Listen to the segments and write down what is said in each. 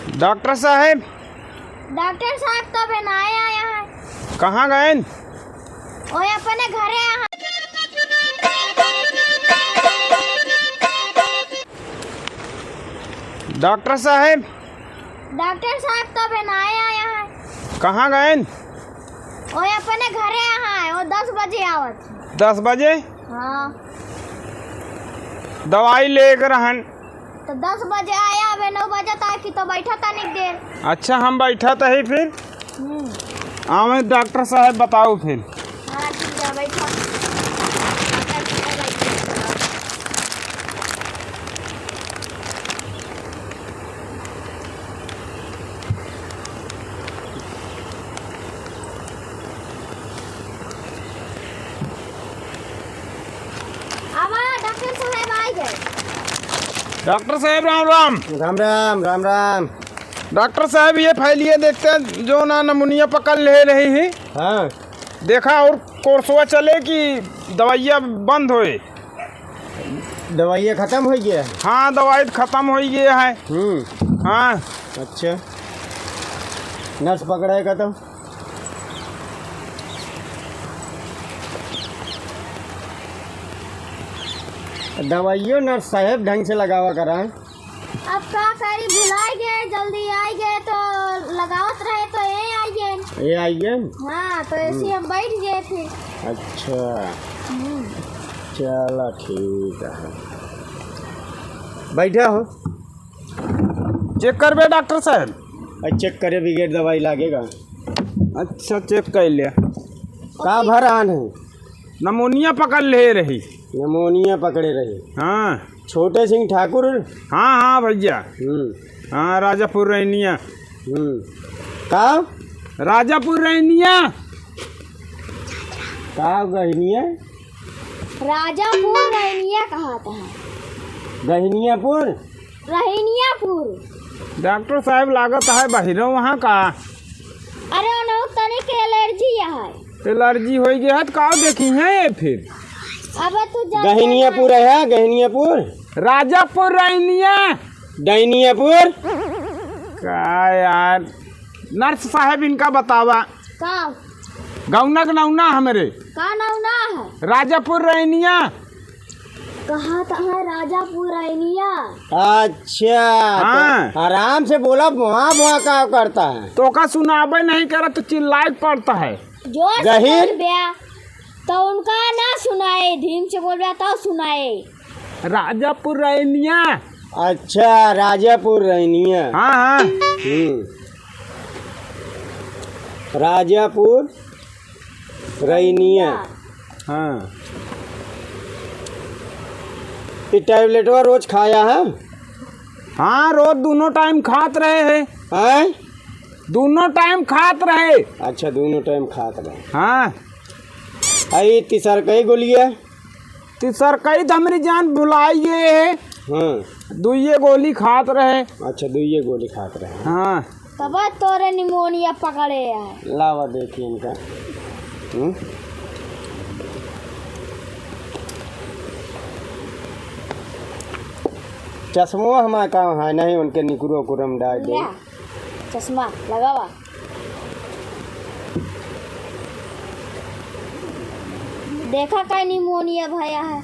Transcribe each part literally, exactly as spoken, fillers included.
डॉक्टर साहेब। डॉक्टर साहेब तो अबे नाहीं आया है। कहाँ गएन? ओए अपने घरे आया है। डॉक्टर साहेब। डॉक्टर साहेब तो अबे नाहीं आया है। कहाँ गएन? ओए अपने घरे आया है, वो दस बजे आवत है। दस बजे? हाँ। दवाई लेकर रहन। तो दस बजे आया, अबे नौ बजे तक की तो बैठा था निक देर। अच्छा, हम बैठा था ही फिर। हम्म। आवे डॉक्टर साहेब, बताओ फिर। हाँ, ठीक है, बैठा। आवा, डॉक्टर साहेब आ गए। डॉक्टर साहेब, राम राम। राम राम, राम राम। डॉक्टर साहेब, ये फैलिए देखते हैं, जो ना नमूनिया पकड़ ले रही है। हाँ। देखा और कोर्सवा चले कि दवाइया बंद होए? दवाइया खत्म हो गया है? हाँ, दवाई तो खत्म हो गया है। हम्म। हाँ। अच्छा, नस पकड़ेगा तो? दवाइयो नर्स साहेब ढंग से लगावा करा। अब का करी, भुलाइ गए, जल्दी आइ गए तो लगावत रहे तो ये आइ गए। ये आइ गए? हाँ, तो ऐसे हम्म। हम बैठ गए फिर। अच्छा। हम्म। चला ठीक है, बैठा हो। चेक करबे डॉक्टर साहेब? अरे चेक करे बगैर दवाई लागेगा? अच्छा, चेक कर लिया। का भर आन है? नमोनिया पकड़ ले रही। नमोनिया पकड़े रही। हाँ। छोटे सिंह ठाकुर? हाँ, हाँ भैया। हम्म। हाँ, राजापुर रैनिया। हम्म। का? राजापुर रैनिया। का गहनिया? राजापुर रैनिया कहा था। गहनियापुर? रैनियापुर। डॉक्टर साहेब लागत है बहिरो वहाँ का। अरे, उन्हों तनिक एलर्जी है। एलर्जी होइ गया है तो का देखी है ये फिर? अबे तू जा गहनियापुर है, गहनियापुर। राजापुर रैनिया। डैनियापुर। का यार, नर्स साहेब इनका बतावा। का? गौना के नौना हमरे। का नौना है? राजापुर रैनिया। कहा तो है राजापुर रैनिया। अच्छा, हाँ। तो आराम से बोला, भुआ भुआ का करता है? तो का सुनाबे नहीं करत तो चिल्लाए के पड़ता है। जोर से गहिर? बोल बे, तो उनका ना सुनाए, धीम से बोल बे तो सुनाए। राजापुर रैनिया। अच्छा, राजापुर रैनिया। हाँ, हाँ। हम्म। राजापुर रैनिया। हाँ। ये टैबलेटवा रोज खाया है? हाँ, रोज दोनों टाइम खात रहे हैं। हैं? दोनों टाइम खात रहे। अच्छा, दोनों टाइम खात रहे। हाँ। आई तीसरकई गोलिया? तीसरकई तो हमरी जान भुलाई गए है। हाँ। दुइये गोली खात रहे। अच्छा, दुइये गोली खात रहे। हाँ। तब तोरे निमोनिया पकड़े है। लावा देखी इनका। हम्म? चश्मो हमारे काम है नहीं, उनके निकुरो कुरम डाल दे। ल्या, चश्मा लगावा। देखा का निमोनिया भया है।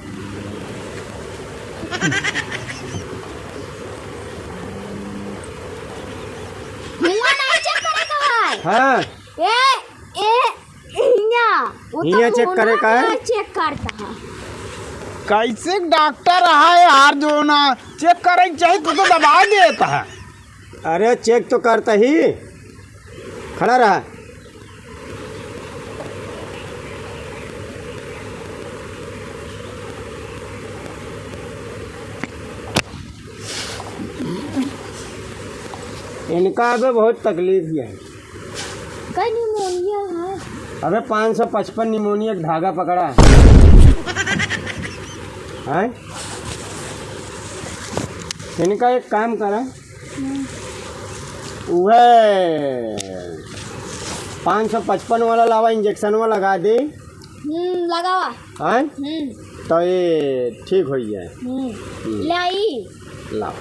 हुआ नहीं चेक करे का है। हाँ। ए, ए, हिया। वो तो हिया चेक करे का है? चेक करता है। कैसे डॉक्टर है यार, जो ना चेक करे के चाहिए तो, तो दबा देता है। अरे चेक तो करता ही, खड़ा रहा। इनका अबे बहुत तकलीफ है। का निमोनिया है? अबे पाँच सौ पचपन निमोनिया के धागा पकड़ा है। हैं? इनका एक काम करा, हम्म। वह पाँच सौ पचपन वाला लावा, इंजेक्शनवा लगा दे। हम्म, लगावा। हैं? हम्म। तो ये ठीक हो जाए। हम्म। हम्म। लाई। लाओ।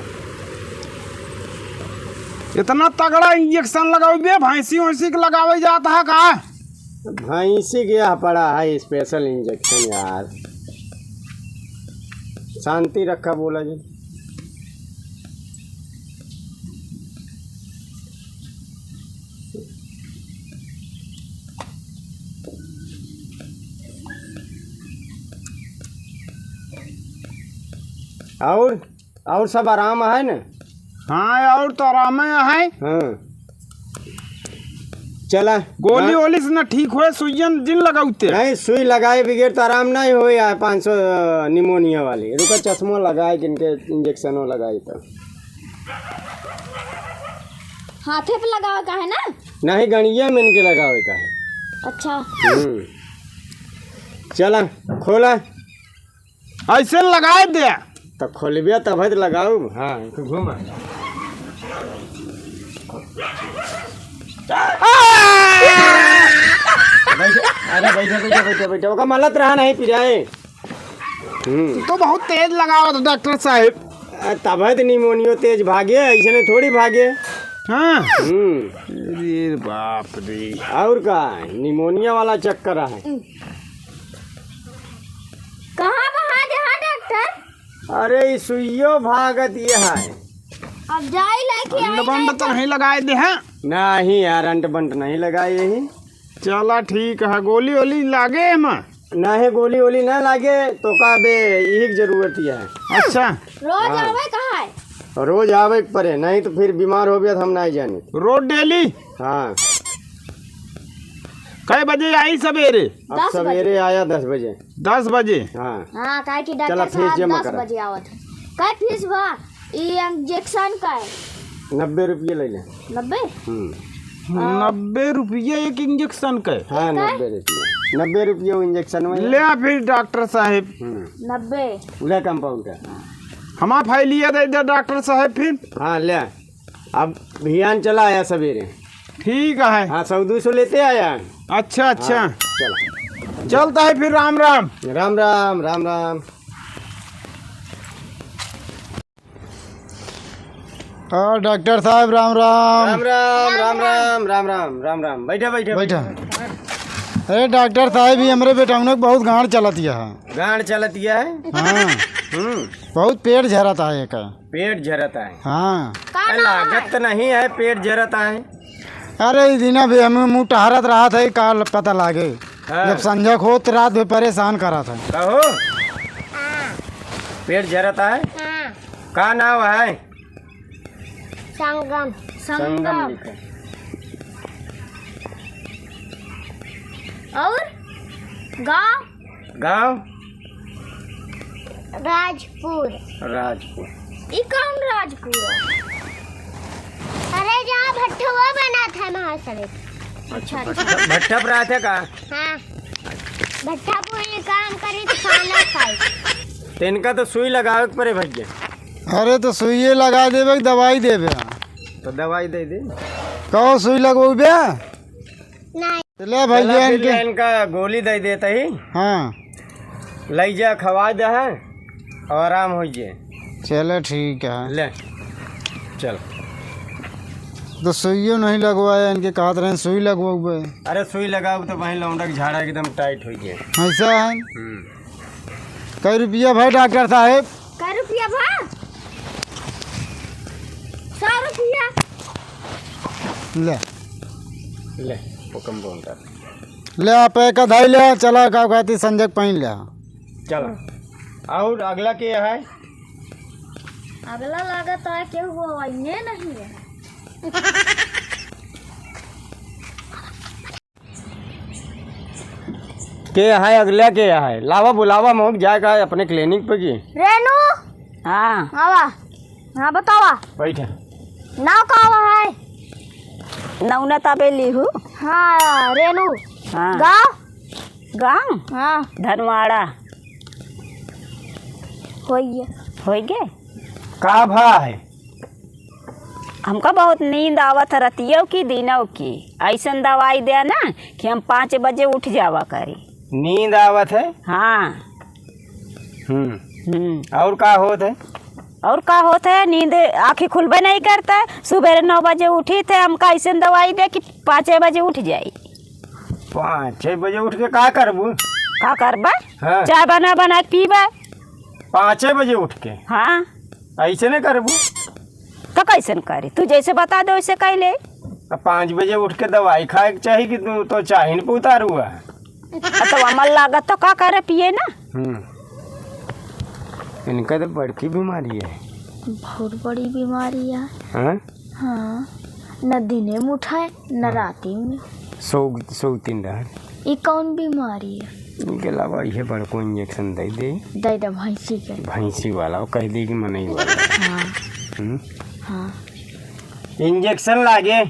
इतना तगड़ा इंजेक्शन लगावे बे, भैंसी वैंसी के लगावे जात है का? भैंसी के यहाँ पड़ा है special इंजेक्शन यार। शांति रखा बोला जी। और, और सब आराम है न? हाँ, और तो आराम है। हाँ। चला। गोली हाँ। वोली से न ठीक होए, सुइयन जिन लगाउते। नहीं, सुई लगाए बगैर तो आराम नहीं होए यार, पाँच सौ निमोनिया वाली। रुका, चश्मा लगाए, किनके इंजेक्शनो लगाए तो। हाथे पे लगावे का है ना? नहीं, गणिया में इनके लगावे का है। अच्छा। हम्म। चला, खोला। ऐसे लगाए दे। तो खोलबिया तब है तो लगाऊ। हाँ, इनको घुमा। बैठ, अरे बैठा, बैठा, बैठा, बैठा। ओका मलत रहा नहीं पिराए। हम्म। तो बहुत तेज लगावत हो डॉक्टर साहब। आ, तब है तो निमोनियो तेज भागे, ऐसे नहीं थोड़ी भागे। हाँ। हम्म। अरे बाप रे। और का, निमोनिया वाला चक्कर है। कहाँ बहा दे, हाँ डॉक्टर? अरे, ई सुइयो भागत ये है। अब जाई लेके आई अंट बंट तो नहीं लगाए दे, हाँ? नहीं यार, अंट बंट नहीं लगाए यही। चला ठीक है, गोली वोली लागे एमा? नहीं, गोली वोली ना लागे, तो का बे, यही की जरूरत ही है। अच्छा। रोज हाँ। आवे कहाँ है? रोज आवे के पड़े, नहीं तो फिर बीमार हो गया तो हम नहीं जाने। रोज डेली? हाँ। कै बजे आई सवेरे? अब दस बजे। सवेरे आया दस बजे। दस बजे? हाँ। हाँ, काहे कि चला, डॉक्टर फीस साहब जमा दस करा। बजे आवत है। कै फीस बा? ई इंजेक्शन का है? नब्बे रुपये ले ले। नब्बे? हम्म। हाँ। नब्बे रुपये एक इंजेक्शन का है? हाँ, ठीक है। नब्बे रुपये। नब्बे रुपये वो इंजेक्शन में। ले आ फिर डॉक्टर साहब। हम्म। नब्बे। उधर कंपाउंडर। हमार फाइलिया दे दे डॉक्टर साहब फिर। हाँ, ले आ। अब भियान चला आया सवेरे। ठीक है। हाँ, सौ दो सौ लेते आया। अच्छा, अच्छा। हाँ, चला। चलता है फिर, राम राम। राम राम, राम राम। और डॉक्टर साहब, राम राम। राम राम, राम राम, राम राम, राम राम। बैठा, बैठा, बैठा। बैठा। अरे डॉक्टर साहब, ये हमरे बेटौनक बहुत गांड चलत यह। गांड चलत यह है? हाँ। हम्म। बहुत पेट झरत है एका। पेट झरत है? हाँ। का ए, नाम लागत है? तो नहीं है, पेट झरत है। अरे, ई दिना भी हम मुँह टहरत रहत है, का ल-, पता लागे। हाँ। जब संझक होत, रात भर परेशान करत है। कहो। हाँ। पेट झरत है? हाँ। का नाम है? संगम। संगम संगम। लिखा। और गाँव? गाँव? राजपुर। राजपुर। ई कौन राजपुर है? अरे, जहाँ भट्ठुआ बनात है महाशय। अच्छा, अच्छा। भट्ठा, भट्ठा पर आते का? हाँ। भट्ठा पर ही काम करी तो खाना खाई। तो इनका तो सुई लगावे के पड़े भैया। अरे, तो सुइये लगा देबे कि दवाई देबे? तो दवाई दे दे। कहो, सुई लगवाबे? नहीं। ले भैया, चला फिर इनके ले इनका गोली दे देते ही। हाँ। लई जा, खवा दे है और आराम हो जाए। चले, ठीक है। ले, चल। तो सुइयो नहीं लगवाया, इनके कहत रहे सुई लगवाबे। अरे, सुई लगाओ तो वहीं लौंडा के झाड़ा एकदम टाइट हो जाए। ऐसा है? हम्म। कै रुपया भाई डॉक्टर साहब? कै रुपया भा? सौ रुपया। ले। ले, हुकम बोलता। ले, आप एक धाई ले, चला, का कहती, संजय पहिन ले। चला। और अगला के है? अगला लागत है, केहू वो अन्य नहीं है। के है अगला, के है? लावा, बुलावा, मोहक जाए का अपने clinic पे की। रेनू। हाँ। आवा। हाँ, बतावा। बैठा। नाव का आवा है? नौना तबे लिहू। हाँ, रेनू। हाँ। गाँव? गाँव? हाँ। धनवाड़ा। होइए। होइगे? का भा है? हमका बहुत नींद आवत है, रतियों की, दिनों की। ऐसन दवाई दे ना कि हम पाँच बजे उठ जावा करी। नींद आवत है? हाँ। हम्म। हम्म। और का होत है? और का होत है, नींद आँखी खुलबे नहीं करत है। सुबेरे नौ बजे उठित है, हमका अइसन दवाई दे कि पाँचे बजे उठ जाई। पाँचे बजे उठ के का करबू? का करबा? हाँ। चाय बना बना के पीबा। पाँचे बजे उठ के? हाँ। अइसे नहीं करबू? तो कइसन करी? तू जइसे बता दे वइसे कइ ले। तो पाँच बजे उठ के दवाई खाए के चाही कि तू तो चाही न पे उतारू है? आ, तो अमल लागत तो का करे, पिए ना। हम्म। इनका तो बड़की बीमारी है। बहुत बड़ी बीमारी है। हाँ? हाँ। न दिने में उठाए, न हाँ। राती में। सौ, सौ तीन रहन। ई कौन बीमारी है? इनके अलावा ये बड़को इंजेक्शन दे दे। दे दे भैंसी के। भैंसी वाला, वो कह दे कि मनई वाला। हाँ। हम्म? हाँ। इंजेक्शन लागे।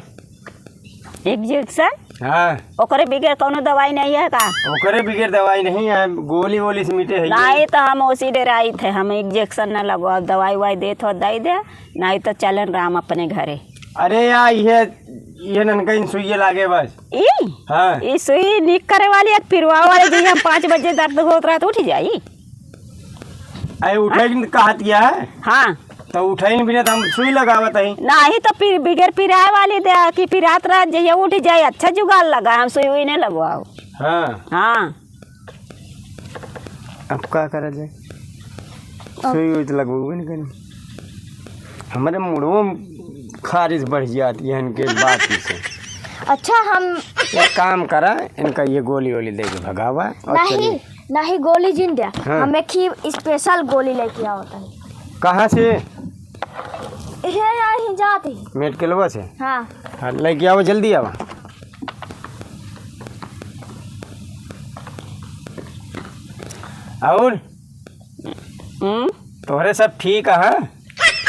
इंजेक्शन? हाँ। ओकरे बगैर कौनो दवाई नहीं है का? ओकरे बगैर दवाई नहीं है, गोली वोली से मिटे है ये। नहीं तो हम ओसी डेराइत है, हम इंजेक्शन न लगवाब, दवाई ववाई देत हो दे दे, नहीं तो चलन राम अपने घरे। अरे या, ये, ये ननका इन सुइये लागे बस। ई? हाँ। ई सुई निक करे वाली है, पिरवा वाले जी हम पाँच बजे दर्द होत रहत उठ जाई। अरे उठे की कहत किया है? हाँ। तो उठे ही बिना तो हम सुई लगावत है। नहीं तो फिर बिगैर पिराए वाली दे कि पिरात रहत जइया उठ जाए, अच्छा जुगाड़ लगा, हम सुई उई नहीं लगवाओ। हाँ। हाँ। अब का करा जाए? अब सुई उई तो लगवाबे नहीं करी। हमारे मुड़वो में खारिश बढ़ जाती है इनके बात से। अच्छा, हम एक काम करा, इनका ये गोली वोली दे के भगावा और नहीं, चलिए। नहीं, गोली जिन दे। हाँ। हम एक ही स्पेशल गोली लेके आवत है। कहाँ से? हे, यहीं जात ही। मेडिकलवा से? हाँ। हाँ, लेके आवा, जल्दी आवा। और? हम्म? तोहरे सब ठीक है?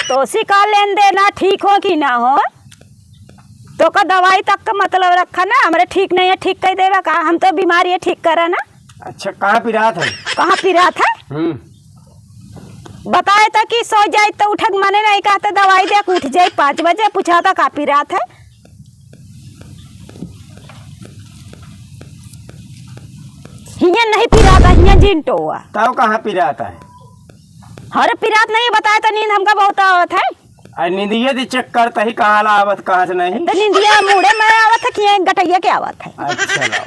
तोसी का लेन देना, ठीक हो कि ना हो? तोका दवाई तक का मतलब रखा ना, हमरे ठीक नहीं है, ठीक कइ देवा का? हम तो बीमारी है, ठीक करा ना। अच्छा, कहाँ पिरात है? कहाँ पिरात है? हम्म। बताए तो कि सो जाए तो उठक मने नहीं कहते, दवाई दे के उठ जाए पाँच बजे, पूछा तो का पिरात है? हियाँ नहीं पिरात है, हियाँ जिंटोआ। तब कहाँ पिरात है? हर पिरात नहीं बताए तो नींद हमका बहुत आवत है। आ, नींदिया दी चेक करता ही कहाँ ला आवत, कहाँ से नहीं। तो नींदिया मुड़े में आवत है कि ये गटैया के आवत है? अच्छा, लाओ।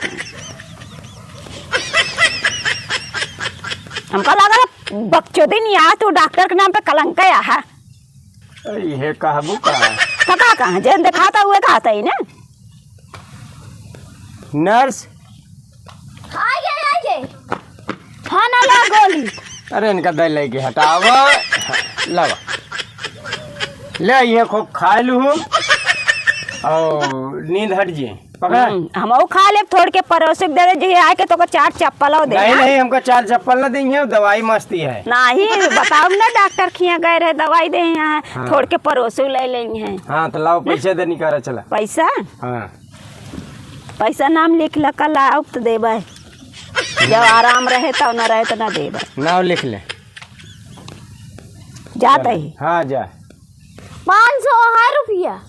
हमका लागल बकचोदी नहीं आ, तू डॉक्टर के नाम पे कलंक आया है। अरे, ये कहबू का? तो का कहाँ, जेन देखाता हुए कहता ही ना। नर्स। आगे, आगे। हाँ, ना ला गोली। अरे, इनका दे लेके हटावा। लावा। ले, ये खूब खा लू। और नींद हट जे। पकड़ा? हम्म, हमहू खा लेब, थोड़ के पड़ोसी के दे दे, जे आए के तोका चार चप्पल और दे, नहीं, हाँ? नहीं, हमका चार चप्पल ना देंगे, दवाई मस्ती है। नहीं, बताओ ना, डॉक्टर खिया गए रहे, दवाई दे यहाँ, हाँ। थोड़ के पड़ोसी ले लेंगे। हाँ, तो लाओ, पैसा दे, निकाला, चला। पैसा? हाँ। पैसा नाम लिख ल, कल आओ तो देबे। जब आराम रहे तब न रहे तो न देबे। नाम लिख ले। जात ही। हाँ, जा। पाँच सौ है रुपया।